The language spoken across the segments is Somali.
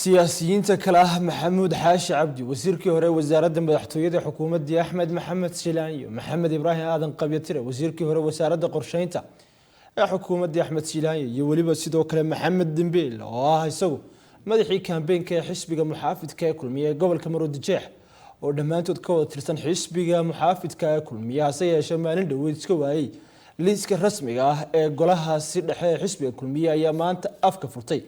Siyaasiyiinta kale ah Maxamuud Xaashi Cabdi, wasiirkii hore wasaaradda madaxtooyada xukuumaddii Axmed Maxamed Siilaanyo, Maxamed Ibraahim Aadan Qabyatire, wasiirkii hore wasaaradda qorsheynta ee xukuumaddii Axmed Siilaanyo, iyo weliba sidoo kale Maxamed Dembiil oo ah isagu madaxii kambeynka ee xisbiga muxaafidka ee Kulmiye ee gobolka Maroodijeex, oo dhammaantood ka wada tirsan xisbiga muxaafidka ee Kulmiye, hase yeeshee maalin dhoweyd iska waayey liiska rasmiga ah ee golahaasi dhexe ee xisbiga Kulmiye, ayaa maanta afka furtay,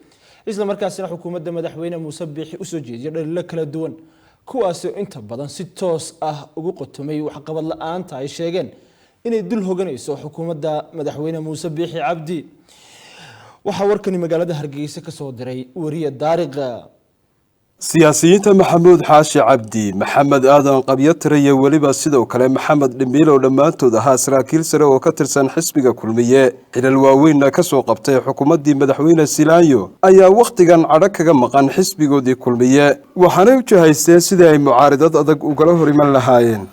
isla markaasina xukuumadda madaxweyne Muuse Biixi usoo jeediyay dhaliilo kala duwan, kuwaasoo inta badan si toos ah ugu qotomay waxqabad la-aanta ay sheegeen inay dul hoganayso xukuumadda madaxweyne Muuse Biixi Cabdi. Waxaa warkani magaalada Hargeysa kasoo diray wariye Daariqa. Siyaasiyiinta Maxamuud Xaashi Cabdi, Maxamed Aadan Qabyatire iyo weliba sidoo kale Maxamed Dhimbiil, oo dhammaantood ahaa saraakiil sare oo ka tirsan xisbiga Kulmiye, xilal waaweynna ka soo qabtay xukuumaddii madaxweyne Silaanyo, ayaa wakhtigan cadho kaga maqan xisbigoodii Kulmiye, waxaanay u jihaysteen sidii ay mucaaridad adag ugala hor iman lahaayeen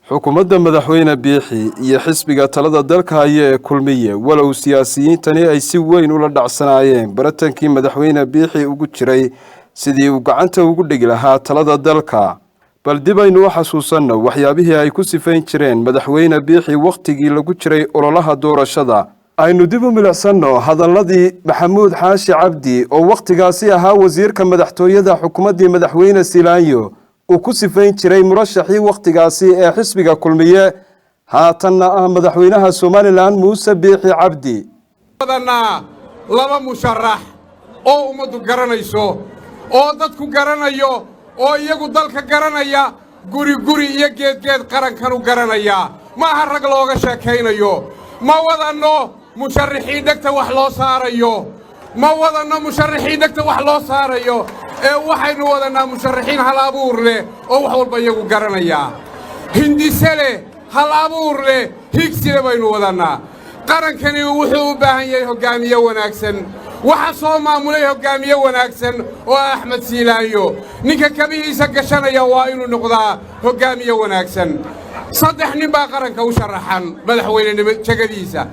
xukuumadda madaxweyne Biixi iyo xisbiga talada dalka haya ee Kulmiye. Walow siyaasiyiintani ay si weyn ula dhacsanaayeen baratankii madaxweyne Biixi ugu jiray sidii uu gacanta ugu dhigi lahaa talada dalka, bal dib aynu u xasuusanno waxyaabihii ay ku sifayn jireen madaxweyne Biixi wakhtigii lagu jiray ololaha doorashada. Aynu dib u milicsanno hadalladii Maxamuud Xaashi Cabdi, oo wakhtigaasi ahaa wasiirka madaxtooyada xukuumaddii madaxweyne Silaanyo, uu ku sifayn jiray murashaxii wakhtigaasi ee xisbiga Kulmiye, haatanna ah madaxweynaha Somaliland, Muuse Biixi Cabdi. Laba musharax oo ummaddu garanayso oo dadku garanayo oo iyagu dalka garanaya, guri guri iyo geedgeed qarankanu garanaya, ma aha rag looga sheekaynayo. Ma wadanno musharaxiin dhegta wax loo saarayo, ma wadanno musharaxiin dhegta wax loo saarayo, ee waxaynu wadannaa musharaxiin hal abuur leh oo wax walba iyagu garanaya, hindise leh, hal abuur leh, higsile baynu wadannaa. Qarankani wuxuu u baahan yahay hoggaamiye wanaagsan. Waxa soo maamulay hoggaamiye wanaagsan oo Axmed Siilaanyo. Ninka kabihiisa gashanaya waa inuu noqdaa hoggaamiye wanaagsan. Saddex nin baa qaranka u sharaxan madaxweynenimo jegadiisa.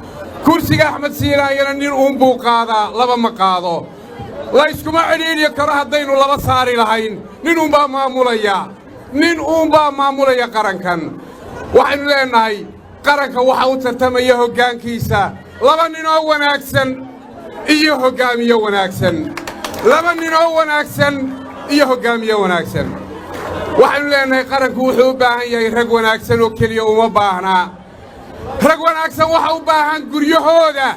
Kursiga Axmed Siilaanyona nin uunbuu qaadaa, laba ma qaado. Layskuma cidhiidhi karo haddaynu laba saari lahayn. Nin uunbaa maamulaya, nin uunbaa maamulaya qarankan. Waxaynu leennahay, qaranka waxa u tartamaya hoggaankiisa laba nin oo wanaagsan iyo hoggaamiye wanaagsan, laba nin oo wanaagsan iyo hoggaamiye wanaagsan. Waxaynu leennahay, qaranku wuxuu u baahan yahay rag wanaagsan oo keliya uma baahnaa. Rag wanaagsan waxa u baahan guryahooda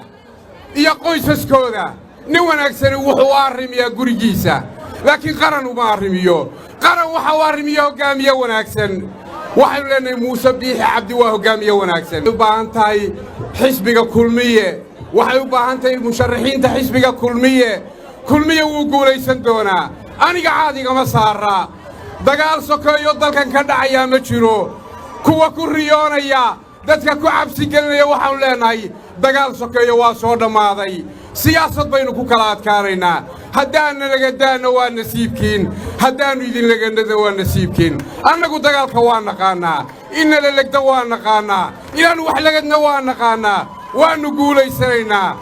iyo qoysaskooda. Nin wanaagsani wuxuu u arrimiyaa gurigiisa, laakiin qaran uma arrimiyo. Qaran waxa u arrimiya hoggaamiye wanaagsan. Waxaynu leennahay, Muuse Biixi Cabdi waa hoggaamiye wanaagsan. U baahan tahay xisbiga Kulmiye, waxay u baahan tahay musharaxiinta xisbiga Kulmiye. Kulmiye wuu guulaysan doonaa, aniga caadigama saaraa. Dagaal sokeeyo dalkan ka dhacayaa ma jiro. Kuwa ku riyoonaya, dadka ku cabsi gelinaya, waxaanu leennahay, dagaal sokeeyo waa soo dhammaaday. Siyaasad baynu ku kala adkaanaynaa. Haddaanna lagadaanna waa nasiibkiin, haddaannu idin lagannada waa nasiibkiin. Annagu dagaalka waa naqaannaa, innala legda waa naqaannaa, inaannu wax lagadna waa naqaannaa. Waannu guulaysanaynaa.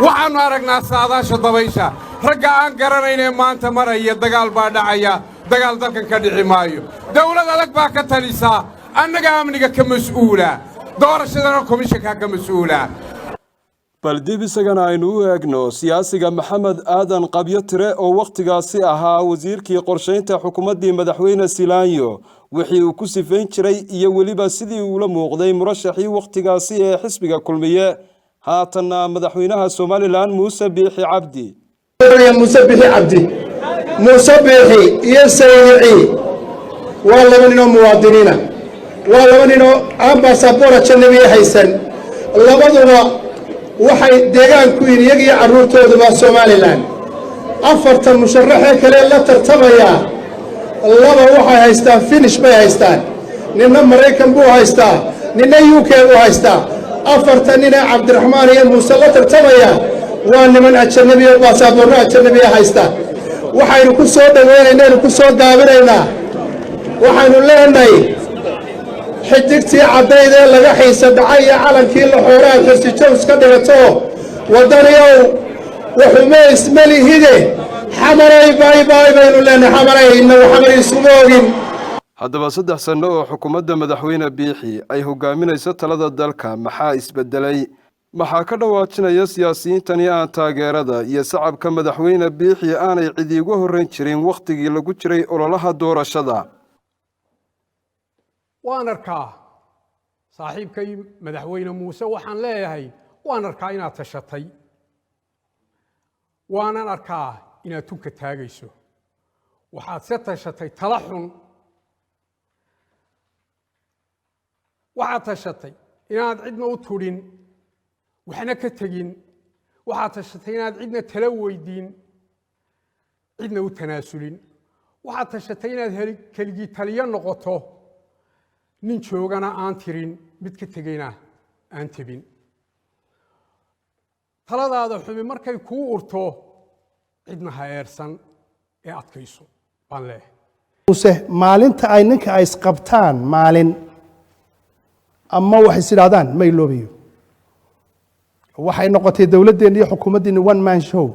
Waxaannu aragnaa saadaasha dabaysha. Ragga aan garanaynee maanta maraya dagaal baa dhacaya, dagaal dalkan ka dhici maayo. Dawlad adag baa ka talisa, annaga amniga ka mas'uula, doorashadana komishankaa ka mas'uula. Bal dib isagana aynu u eegno siyaasiga Maxamed Aadan Qabyotire, oo wakhtigaasi ahaa wasiirkii qorshaynta xukuumaddii madaxweyne Silaanyo, wixii uu ku sifayn jiray iyo weliba sidii uula muuqday murashaxii wakhtigaasi ee xisbiga Kulmiye, haatanna madaxweynaha Somaliland, Muuse Biixi Cabdi. Muuse Biixi Cabdi, Muuse Biixi iyo Saylici waa laba ninoo muwaadiniina, waa laba ninoo aan baasaboor ajanabiya haysan. Labaduba waxay deegaan ku yihin, iyaga iyo carruurtooduba, Somaliland. Afartan musharaxee kale la tartamayaa, laba waxay haystaan Finnish bay haystaan, ninna Maraykan buu haystaa, ninna UK buu haystaa. Afartan ninee Cabdiraxmaan iyo Muuse la tartamaya waa niman ajanabiya, baasaboorro ajanabiya haysta. Waxaynu ku soo dhoweynaynaynu ku soo gaabinaynaa, waxaynu leenahay, xidigtii caddayd ee laga xiisa dhacay iyo calankii la xooraad Xirsi Jows ka dhigato, Waddaniyow, waxuma ismalihide. Xamaray, bye bye baynu leenahay. Xamaray, innagu Xamar iskuma ogin. Haddaba, 3 sanno oo xukuumadda Madaxweyne Biixi ay hogaaminayso talada dalka, maxaa isbedelay? Maxaa ka dhawaajinaya siyaasiyiintani aan taageerada iyo sacabka Madaxweyne Biixi aanay cid iigu horrayn jirin wakhtigii lagu jiray ololaha doorashada? Waan arkaa saaxiibkay Madaxweyne Muuse. Waxaan leeyahay, waan arkaa inaad tashatay, waanan arkaa inaad tunka taagayso. Waxaad se tashatay tala xun. Waxaad tashatay inaad cidna u tudhin, waxna ka tegin. Waxaad tashatay inaad cidna tala weydiin, cidna u tanaasulin. Waxaad tashatay inaad keligii taliyo noqoto, nin joogana aan tirin, mid ka tegayna aan tebin. Taladaada xumi markay kuu urto, cidna ha eersan ee adkayso baan leeyahay. Muuse, maalinta ay ninka ay isqabtaan maalin ama wax is idhaahdaan, ma iloobayo. Waxay noqotay dowladdeenna iyo xukuumaddeena one man show.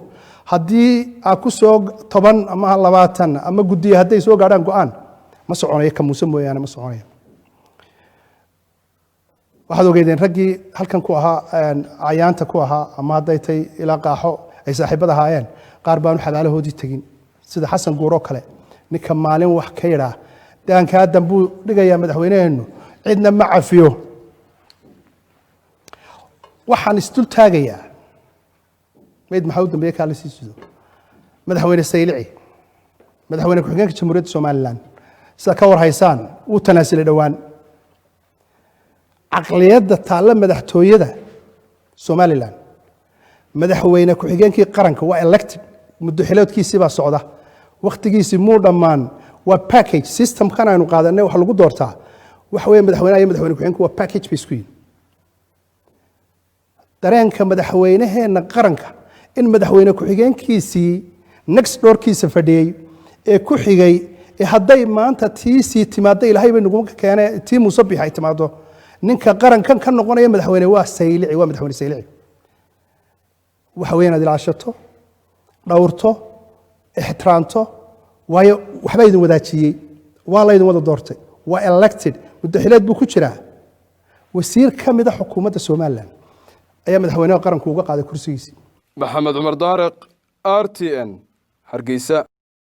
Haddii aa ku soo 10 ama 20 ama guddiye hadday soo gaadhaan go-aan, ma soconayo, ka Muuse mooyaane ma soconayo. Waxaad ogeydeen raggii halkan ku ahaa, cayaanta ku ahaa, ama hadday tay ilaa qaaxo ay saaxiibada ahaayeen, qaar baanu xabaalahoodii tegin, sida Xasan Guuroo kale. Ninka maalin wax ka yidhaa, daankaa dambuu dhigayaa madaxweyneheennu, cidna ma cafiyo. Waxaan isdul taagayaa mayd maxaa u dambeeye kaa la sii sido. Madaxweyne Saylici, madaxweyne ku-xigeenka Jamhuuriyadda Somaliland, sida ka war haysaan, wuu tanaasilay dhowaan. Caqliyadda taalla madaxtooyada Somaliland, madaxweyne ku-xigeenkii qaranka waa elected, muddo xiloodkiisii baa socda, wakhtigiisii muu dhammaan. Waa package systemkan aynu qaadanay wax lagu doortaa. Waxa weeye, madaxweynaha iyo madaxweyne ku-xigeenku waa package bay isku yihin. Dareenka madaxweyneheenna qaranka in madaxweyne ku-xigeenkiisii next doorkiisa fadhiyey ee ku xigay, ee hadday maanta tiisii timaaddo, Ilaahay bay naguma keene, tii Muuse Biix ay timaado, ninka qarankan ka noqonaya madaxweyne waa Saylici, waa Madaxweyne Saylici. Waxa weeye inaad ilaashato, dhowrto, ixtiraamto, waayo waxbaa idin wadaajiyey, waa laydin wada doortay, waa elected, muddo xileed buu ku jiraa. Wasiir ka mida xukuumadda Somaliland ayaa madaxweynaha qaranku uga qaaday kursigiisii. Maxamed Cumar Daariq, RTN, Hargeysa.